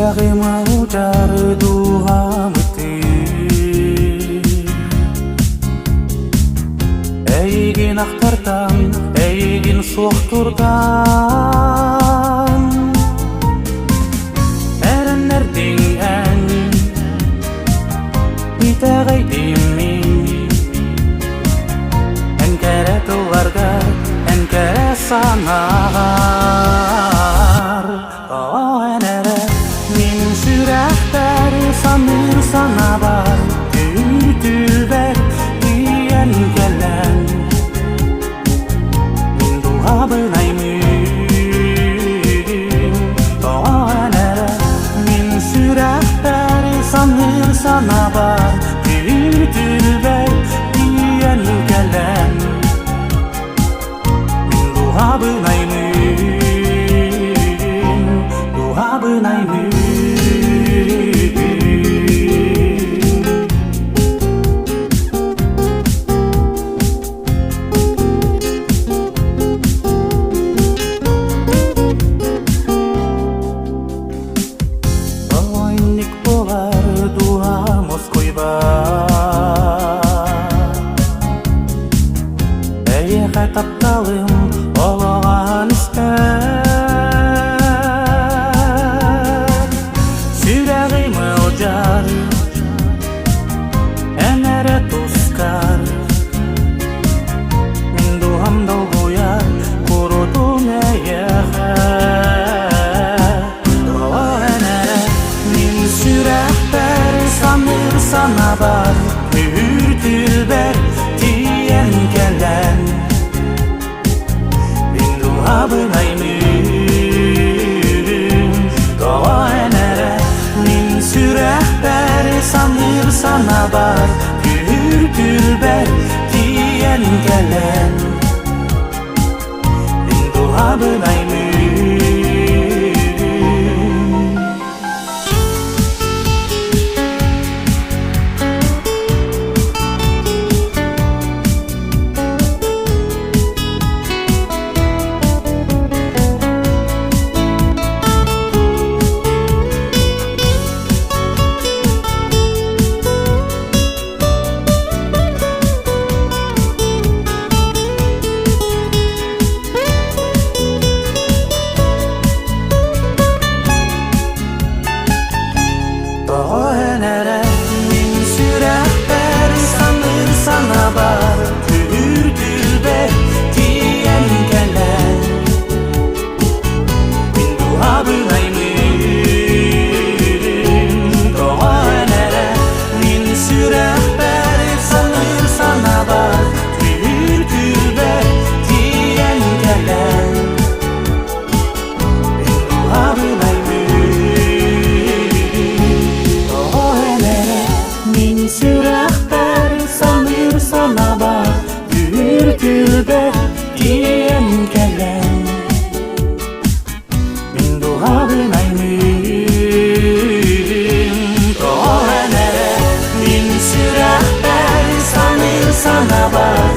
Сүрэҕим алдьар дууһамытыы Эйигин ахтартан, эйигин суохтуртан Эрэннэрдиҥ эн, итэҕэйдим мин Эн кэрэ тылларга, эн кэрэ санааҕар Тоҕо эн эрэ мин сүрэхпэр саныыр санаабар Күүтүлбэр тиийэн кэлэн Мин дууһабын аймыыр Тоҕо эн эрэ мин сүрэхпэр саныыр санаабар Күүтүлбэр тиийэн кэлэн Мин дууһабын аймыыр, дууһабын аймыыр. Оонньук буолар дууһам уоскуйбат Эйиэхэ тапталым олоҕун истэр Сүрэҕим ыалдьар эн эрэ тускар Мин дууһам долгуйар курутун эйиэхэ Тоҕо эн эрэ мин сүрэхпэр саныыр санаабар Үүтүлбэр тиийэн кэлэн Мин дууһабын аймыыр Тоҕо эн эрэ мин сүрэхпэр саныыр санаабар Үүтүлбэр тиийэн кэлэн Мин дууһабын аймыыр Тоҕо эн эрэ мин сүрэхпэр саныыр санаабар Түүр-түүрбэр тиийэн кэлэн Мин дууһабын аймыыр Тоҕо эн эрэ мин сүрэхпэр саныыр санаабар Түүр-түүрбэр тиийэн кэлэн Мин сүрэхпэр саныыр санаабар Түүр-түүрбэр тиийэн кэлэн Мин дууһабын аймыыр Тоҕо эн эрэ мин сүрэхпэр саныыр санаабар.